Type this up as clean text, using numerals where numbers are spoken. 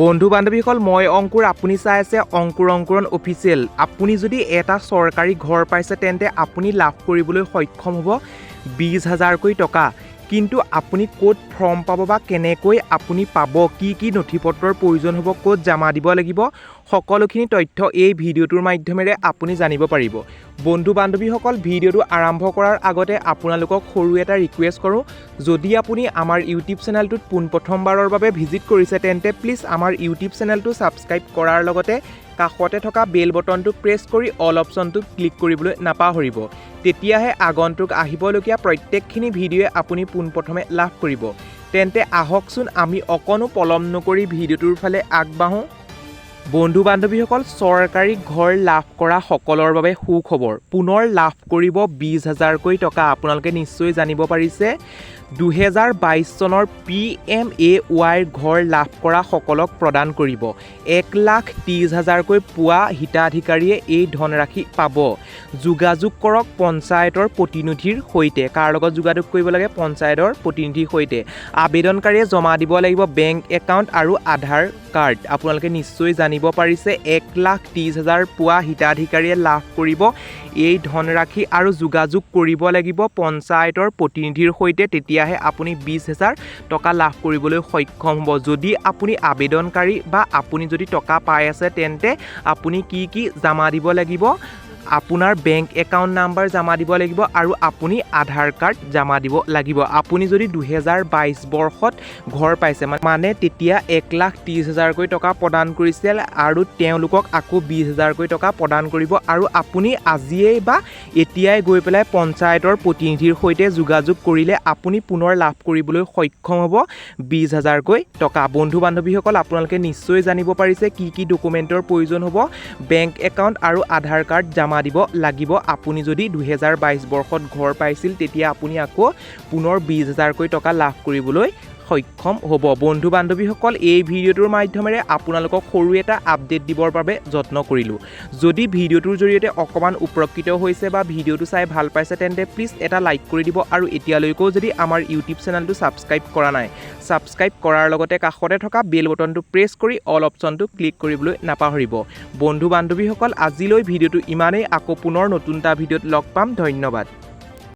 বন্ধু বান্ধৱীসকল, মই অংকুৰ, আপুনি চাই আছে অংকুৰ অংকুৰণ অফিচিয়েল। আপুনি যদি এটা চৰকাৰী ঘৰ পাইছে, তেন্তে আপুনি লাভ কৰিবলৈ সক্ষম হ'ব 20 হাজাৰকৈ টকা। কিন্তু আপুনি ক'ত ফৰ্ম পাব বা কেনেকৈ আপুনি পাব, কি কি নথি পত্ৰৰ প্ৰয়োজন হ'ব, ক'ত জমা দিব লাগিব, সকলোখিনি তথ্য এই ভিডিঅ'টোৰ মাধ্যমেৰে আপুনি জানিব পাৰিব। বন্ধু বান্ধৱীসকল, ভিডিঅ'টো আৰম্ভ কৰাৰ আগতে আপোনালোকক সৰু এটা ৰিকুৱেষ্ট কৰোঁ। যদি আপুনি আমাৰ ইউটিউব চেনেলটোত পোনপ্ৰথমবাৰৰ বাবে ভিজিট কৰিছে, তেন্তে প্লিজ আমাৰ ইউটিউব চেনেলটো ছাবস্ক্ৰাইব কৰাৰ লগতে কাষতে থকা বেল বটনটো প্ৰেছ কৰি অল অপশ্যনটোত ক্লিক কৰিবলৈ নাপাহৰিব। তেতিয়াহে আগন্তুক আহিবলগীয়া প্ৰত্যেকখিনি ভিডিঅ'ই আপুনি পোনপ্ৰথমে লাভ কৰিব। তেন্তে আহকচোন, আমি অকণো পলম নকৰি ভিডিঅ'টোৰ ফালে আগবাঢ়োঁ। বন্ধু বান্ধৱীসকল, চৰকাৰী ঘৰ লাভ কৰা সকলৰ বাবে সুখবৰ, পুনৰ লাভ কৰিব 20 হাজাৰকৈ টকা। আপোনালোকে নিশ্চয় জানিব পাৰিছে, 2022 চনৰ পিএমএৱাইৰ ঘৰ লাভ কৰা সকলক প্ৰদান কৰিব। 1,30,000কৈ পোৱা হিতাধিকাৰীয়ে এই ধনৰাশি পাব। যোগাযোগ কৰক পঞ্চায়তৰ প্ৰতিনিধিৰ সৈতে। কাৰ লগত যোগাযোগ কৰিব লাগে? পঞ্চায়তৰ প্ৰতিনিধিৰ সৈতে। আবেদনকাৰীয়ে জমা দিব লাগিব বেংক একাউণ্ট আৰু আধাৰ কাৰ্ড। আপোনালোকে নিশ্চয় জানিব পাৰিছে, 1,30,000 পোৱা হিতাধিকাৰীয়ে লাভ কৰিব এই ধনৰাশি আৰু যোগাযোগ কৰিব লাগিব পঞ্চায়তৰ প্ৰতিনিধিৰ সৈতে। তেতিয়াহে আপুনি 20 হেজাৰ টকা লাভ কৰিবলৈ সক্ষম হ'ব। যদি আপুনি আবেদনকাৰী বা আপুনি যদি টকা পাই আছে, তেন্তে আপুনি কি কি জমা দিব লাগিব? আপোনাৰ বেংক একাউণ্ট নাম্বাৰ জমা দিব লাগিব আৰু আপুনি আধাৰ কাৰ্ড জমা দিব লাগিব। আপুনি যদি 2022 বৰ্ষত ঘৰ পাইছে, মানে তেতিয়া 1,30,000কৈ টকা প্ৰদান কৰিছিল আৰু তেওঁলোকক আকৌ 20 হাজাৰকৈ টকা প্ৰদান কৰিব। আৰু আপুনি আজিয়েই বা এতিয়াই গৈ পেলাই পঞ্চায়তৰ প্ৰতিনিধিৰ সৈতে যোগাযোগ কৰিলে আপুনি পুনৰ লাভ কৰিবলৈ সক্ষম হ'ব 20 হাজাৰকৈ টকা। বন্ধু বান্ধৱীসকল, আপোনালোকে নিশ্চয় জানিব পাৰিছে কি কি ডকুমেণ্টৰ প্ৰয়োজন হ'ব। বেংক একাউণ্ট আৰু আধাৰ কাৰ্ড জমা দিব লাগিব। আপুনি যদি 2022 বৰ্ষত ঘৰ পাইছিল, তেতিয়া আপুনি আকৌ পুনৰ 20 হাজাৰকৈ টকা লাভ কৰিবলৈ সক্ষম হ'ব। বন্ধু বান্ধৱীসকল, এই ভিডিঅ'টোৰ মাধ্যমেৰে আপোনালোকক সৰু এটা আপডেট দিবৰ বাবে যত্ন কৰিলোঁ। যদি ভিডিঅ'টোৰ জৰিয়তে অকণমান উপকৃত হৈছে বা ভিডিঅ'টো চাই ভাল পাইছে, তেন্তে প্লিজ এটা লাইক কৰি দিব আৰু এতিয়ালৈকেও যদি আমাৰ ইউটিউব চেনেলটো ছাবস্ক্ৰাইব কৰা নাই, ছাবস্ক্ৰাইব কৰাৰ লগতে কাষতে থকা বেল বটনটো প্ৰেছ কৰি অল অপশ্যনটো ক্লিক কৰিবলৈ নাপাহৰিব। বন্ধু বান্ধৱীসকল, আজিলৈ ভিডিঅ'টো ইমানেই। আকৌ পুনৰ নতুন এটা ভিডিঅ'ত লগ পাম। ধন্যবাদ।